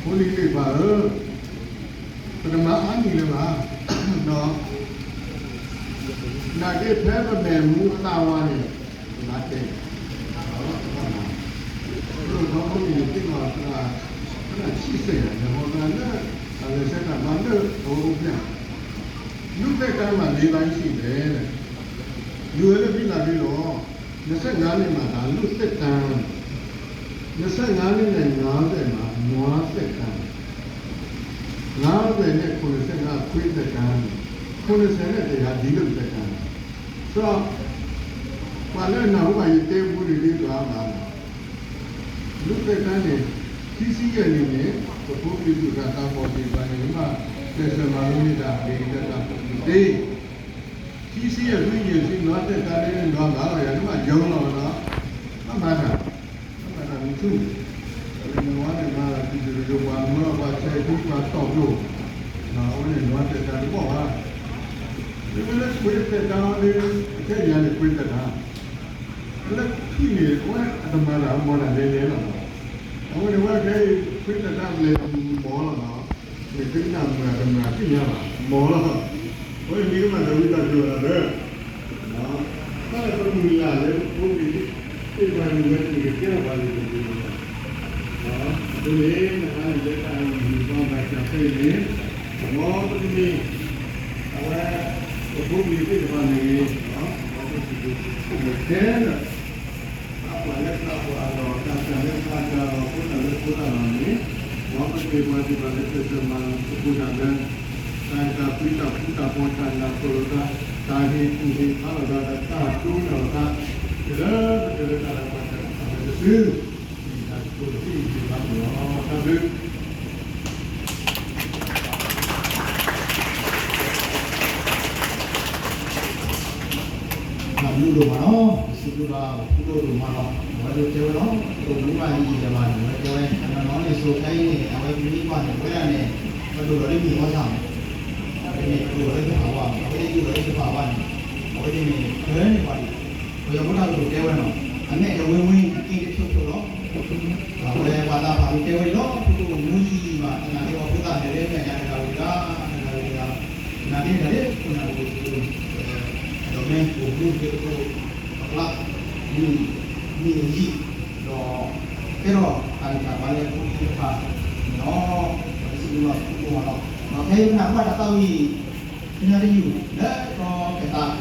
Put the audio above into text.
ဖိလံၤသ့ၣ်တဖၣ်ဧၢ, ပတမၤအါနံၣ်လၢၤဘၣ်, ဒီး နာ်က့ဖဲပမဲာ်မူအသးဝါန့ၣ် ပဘၣ်တဲ, ဒီးပဘၣ်မၤ, ဒ်သိးဖိလံၤန့ၣ်သ့ၣ်နီၣ်သရၣ် သရၣ်ဆံးစဲးယၤ လဲၤဟီသရၣ်လၢ အလဲၤဆဲးတၢ်ဘါလၢအဝဲအိၣ်ဖျဲၣ်, လူၢ်သဲးတၢ်မၤန့ၢ်ဘၣ်ဆံးလဲၣ်, လူၤဝဲလၢဖံလၢ်ဒုလီၤ, နဆဲးငါန့ၢ်မၤတၢ်လူၢ်သဲးတၢ် နဆဲးငါန့ၢ်န့ၣ် ငါးဆယ့်မှာ နွားသက်တမ်း, ငါးဆယ့်နဲ့ ခုနှစ်ဆယ့်ငါး ခွေးသက်တမ်း, ခုနှစ်ဆယ့်နဲ့ တစ်ရာ ဒီးလူ့သက်တမ်း, ဆိုတော့ ပှၤလၢနၢ်ဟူဘၣ်ယတဲပူန့ၣ်ဒ်သိးအမၤလီၤ, လူ့သက်တမ်းန့ၣ် ခံဆံယဲၢ်နံၣ်န့ၣ် ပဖိပလံၤသူၣ်တၢ်သးဘီၣ်သ့ၣ်တဖၣ်န့ၣ် ကဘၣ်ကျဲးစၢးမၤလိန့ၢ်တၢ်ဂ့ၤကတၢၢ်တၢ်ကူၣ်သ့ ခံဆံယဲၢ်နံၣ် ယဲၢ်ဆံနွားသက်တမ်းန့ၣ် နွားမၤလီၤယၤ နဘၣ်ယီၤလီၤဒီး ဘၣ်မၤတၢ်, ဘၣ်မၤတၢ်မုၢ်ထူၣ်, အဝဲန့ၣ်နွားန့ၣ်မၤလီၤ တုၤတကယိပှၤမၢပှၤဆဲးခံပှၤတီၢ်ကျိၤ, အဝဲန့ၣ်နွားသက်တမ်းတဘီၣ်ဘၣ်, မ့မ့ၢ်လၢခွေးသက်တမ်းဒီး အခဲအံၤန့ၣ်ခွေးသက်တမ်း, လၢခံန့ၣ် အဝဲအတမၤတၢ်မၤတၢ်လဲၤလဲၤလီၤ, အဝဲန့ၣ်ဝဲခဲအံၤ ခွေးသက်တမ်းလဲၤမၤလီၤနီၤ မ့ၢ်သုကနၣ်မုာ်တမုာ်သ့ၣ်ညါဘၣ် မၤလီၤ, အဝဲန့ၣ်မ့ၢ်ကမၤတၢ်ဝံတၢ်ကၢၤလီၤဒီး တၢ်လၢပမုၢ်လၢ်လၢပဖိပလံၤသ့ၣ်တဖၣ်န့ၣ် ဝဲသ့ၣ်ကကဲထီၣ်ပှၤလုၢ်ဒိၣ်ပှ့ၤဒိၣ်လီၤ, အဃိန့ၣ် နဟါန့ၣ်လၢတၢ်အဂံၢ်အဘါဘၣ်ဆၣ်ဖဲအံၤန့ၣ် မ်ပကမ့ၢ် အဝဲ ပဖိပလံၤသ့ၣ်တဖၣ်န့ၣ်ဂ့ၤ, မ်ပသုးခိၣ်ဖိခဲလၢာ် သးပှၢ်လၢသးပှၢ်အလီၢ်, တၢ်စၢ်လၢသးစၢ်အလီၢ်, ဖိသၣ်လၢဖိသၣ်အလီၢ်န့ၣ်, မ်ပကမ့ၢ်ပှၤသ့ၣ်တဖၣ်လၢကျဲးစၢးမၤသကိးတၢ်လၢ တၢ်အဲၣ်တၢ်ကွံ တၢ်ဃူတၢ်ဖိး တၢ်နၢ်ပၢၢ်လိာ်သး, တၢ်ဟ့ၣ်ကူၣ်ဟ့ၣ်ဖးလိာ်သး, တၢ်တိၢ်နီၣ်လိာ်သး, တုၤလၢပတုၤလၢတၢ်လၢပှၤတၢ်သးလၢတစု, တၢ်ကိၢ်သ့ၣ်ယံၤသ့ၣ်ဘၣ်လီၤ. တၢ်ဘျုး တၢ်ဘျုးဒိၣ်မးလီၤ. ပစံးဘျုးဘၣ်ပဖိဒိၣ်ဒိၣ်မးလီၤ. အဝဲဒၣ်တဲဝဲလီၤ, တအိၣ်မူဘၣ်ယံာ်ယံာ်ဘၣ်န့ၣ် အဝဲတဲဝဲ, တနီၤနီၤန့ၣ် စိၤခဲအံၤန့ၣ် အဝဲမ့ၢ်ကွၢ်န့ၣ် အဝဲဒၣ်န့ၣ် ပဒိၣ်လီၤလၢမံၤအီၣ်ဆၣ်မး, အဝဲန့ၣ် ပဒိၣ်လီၤလၢသ့ၣ်ဖးဝါမး, အဝဲဒၣ်ဒုးလီၤလၢသ့ၣ်ဖးဝါန့ၣ်, အဝဲဒၣ်န့ၣ် ပၢန့ၢ်ပှၤဒံး, ပယီၤဖိတၢ်ကတိၤတဲဝဲနီၤ, အမဲာ်တဝ့ဝ့ အက့ၢ်တဆိးဆိးလီၤ. အဝဲပှၤသးဖးဒိၣ်တဲဝဲဒၣ်လီၤ, ပတအိၣ်မူယံာ်ယံာ်ဘၣ်, သနာ်က့ပှၤဖိသၣ်ဟဲလၢမဲာ်ညါတဂၤဝံၤဒၣ်, တဂၤဝံၤဒၣ်, သနာ်က့တဂၤဒၣ် ခိၣ်နၢ်တအိၣ်တအိၣ်, ဒီးမ့ၢ်ပအိၣ်မူတအိၣ်, ပကျါ, မုၢ်, မုၢ်အယံၤ, ဒီး ကဲထီၣ်တၢ်ဂံၢ်တၢ်ဘါလၢအဖိသ့ၣ်တဖၣ်န့ၣ်လီၤ. ပစံးဘျုးဘၣ်ပဖိဒိၣ်မးလီၤ. ဒီးခဲအံၤပနၢ်ဟူဘၣ်တၢ်သးဝံၣ် ကညီတယုၢ် လၢကီၢ်ကသး